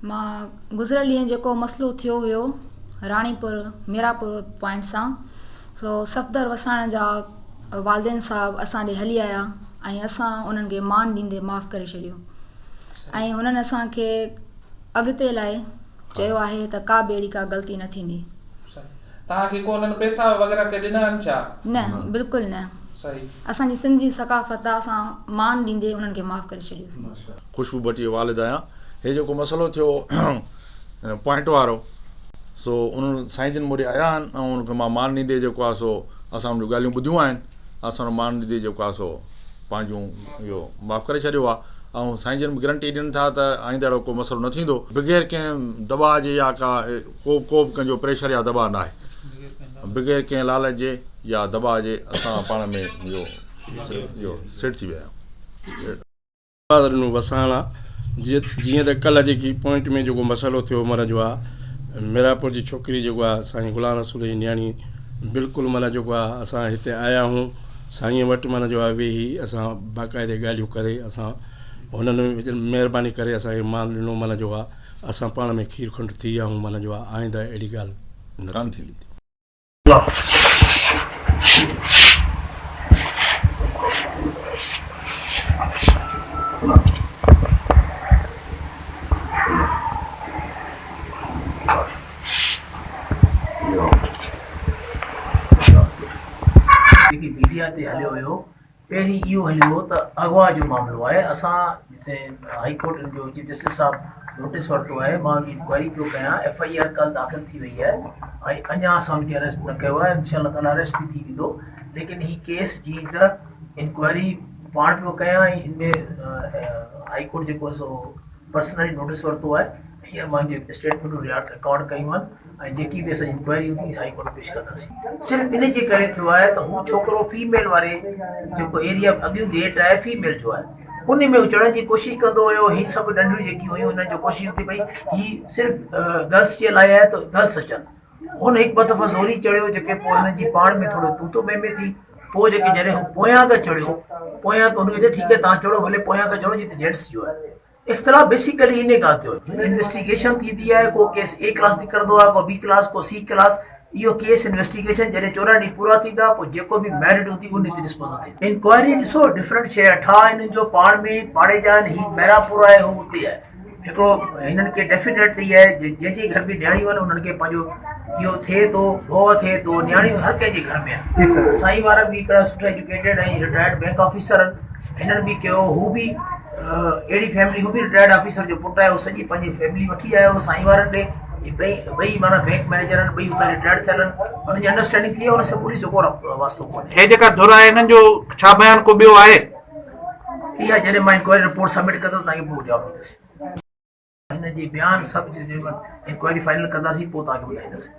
مان گذريل ڏينهن جيڪو مسئلو ٿيو هيو راڻيپور ميراپور پوائنٽ سان سو صفدر وساڻ جا والدين صاحب اسان ڏي هلي آيا ۽ اسان انهن کي مان ڏيندي معاف ڪري ڇڏيو ۽ هنن اسان کي اڳتي لاء چيو آهي ته ڪا به اهڙي ڪا غلطي نه ٿيندي. توهان کي ڪو انهن پئسا وغيره ڪي ڏنا آهن ڇا؟ نه بلڪل نه. صحيح. اسان جي سنڌ جي ثقافت آ اسان مان ڏيندي انهن کي معاف ڪري ڇڏيوسين. خوشبو ڀٽي جو والد آهيان هي جيڪو مسئلو ٿيو پوائنٽ وارو سو انهن سائين جن مون ڏي آيا آهن ۽ انهن کي مان مان ڏيندي جيڪو آهي سو اسان انهن جون ڳالهيون ٻڌيون آهن اسان مان ڏيندي جيڪو آهي سو پنهنجون اهو معاف ڪري ڇڏيو آهي ۽ سائين جن به گرنٽي ڏين ٿا ته آئنده اهڙو ڪو مسئلو نه ٿيندو بغير ڪنهن دٻاء جي يا ڪا ڪو ڪو به ڪنهن جو پريشر يا دٻاء ناهي بغير ڪنهن لالچ جي يا دٻاء جي اسان پاڻ ۾ اهو اهو سيٽ ٿي ويا آهيون. آواز ڏنو وساڻ آ جيئن ته ڪلهه جيڪي پوائنٽ ۾ جيڪو مسئلو ٿيو معنيٰ جو آ ميراپور جي ڇوڪري جيڪو آ سائين غلام رسول جي نياڻي بلڪل معنيٰ جيڪو آ اسان هتي آيا آهيون سائين وٽ معنيٰ جو آ ويهي اسان باقاعدي ڳالهيون ڪري اسان هنن مهرباني ڪري اسان کي مان ڏنو معنيٰ جو آ اسان پاڻ ۾ کير کنڊ ٿي ويا آهيون معنيٰ جو آ آئنده اهڙي ڳالهه نه ٿيندي. جيڪي ميڊيا تي هليو هيو پهرين اهو هليو ته اغوا جو معاملو آهي اسان جسين هائي ڪورٽ جو چيف جسٽس صاحب نوٽيس ورتو آهي مان ان جي انڪوائري پيو ڪيان ايف I R ڪالهه داخل ٿي وئي آهي ۽ اڃا اسان ان کي اريسٽ نه ڪيو آهي انشاء الله تعالي اريسٽ به ٿي ويندو ليڪن هي ڪيس جي ته انڪوائري پاڻ پيو ڪيان ۽ ان ۾ هائي ڪورٽ جيڪو سو پرسنلي نوٽيس ورتو آهي هينئر مان جي اسٽيٽمينٽون رڪارڊ ڪيون آهن ۽ جيڪي به اسان جي انڪوائري هوندي هائي ڪورٽ ۾ پيش ڪنداسين. صرف ان جي ڪري ٿيو آهي ته هو ڇوڪرو فيميل واري جيڪو ايريا اڳيون گيٽ آهي فيميل جو آهي ان ۾ هو چڙهڻ جي ڪوشش ڪندو هيو هي سڀ ننڍيون جيڪي هيون انهن جو ڪوشش هوندي ڀئي هي صرف گرلس جي لاء آهي ته گرلس اچن هن هڪ ٻه دفعا زوري چڙهيو جيڪي پوء هنن جي پاڻ ۾ ٿورو تو تو مين مين ٿي پوء جيڪي جڏهن هو پويان کان چڙهيو پويان کان هن کي چيو ٺيڪ آهي تان چڙهو ڀلي پويان کان چڙهو جتي جينٽس جو آهي اختلاف بيسيڪلي انهي ڳالهه تي هو انويسٽيگيشن ٿيندي آهي ڪو ڪيس اي ڪلاس نڪرندو آهي ڪو بي ڪلاس ڪو سي ڪلاس اهو ڪيس انويسٽيگيشن جڏهن 14 ڏينهن پورا ٿيندا پوء جيڪو به ميرٽ هوندي ان تي ڊسپوزل ٿيندي انڪوائري ڏسو ڊفرنٽ شيء آهي ٺاهه هنن جو پاڻ ۾ پاڙي جا آهن هي ميراپور آهي هو اتي آهي هڪڙو هنن کي ڊيفينيٽلي آهي جنهن جي گهر به نياڻيون آهن انهن کي پنهنجو اهو ٿئي ٿو ڀوء ٿئي ٿو نياڻيون هر ڪنهن جي گهر ۾ آهن سائين وارا به هڪڙا سٺا ايجوڪيٽيڊ ۽ رٽائرڊ بينڪ آفيسر آهن هنن به ڪيو هو به اهڙي فيملي هو به رٽائرڊ آفيسر جو پٽ آهي هو سڄي پنهنجي فيملي وٺي آيو هو سائين وارن ڏي هي ٻئي ٻئي معنيٰ بينڪ مئنيجر آهن ٻئي اتان رٽائرڊ ٿيل آهن انهن جي انڊرسٽينڊنگ ٿي آهي ان سان پوليس جو ڪو واسطو ڪونهي. هي جيڪا ڌر آهي انهن جو ڇا بيان ڪو ٻيو آهي؟ اها جڏهن مان انڪوائري رپورٽ سبمٽ ڪندس توهان کي پوء جواب ڏيندس. هن جي بيان سڀ جي انڪوائري فائنل ڪنداسين پوء توهان کي ٻڌائينداسين.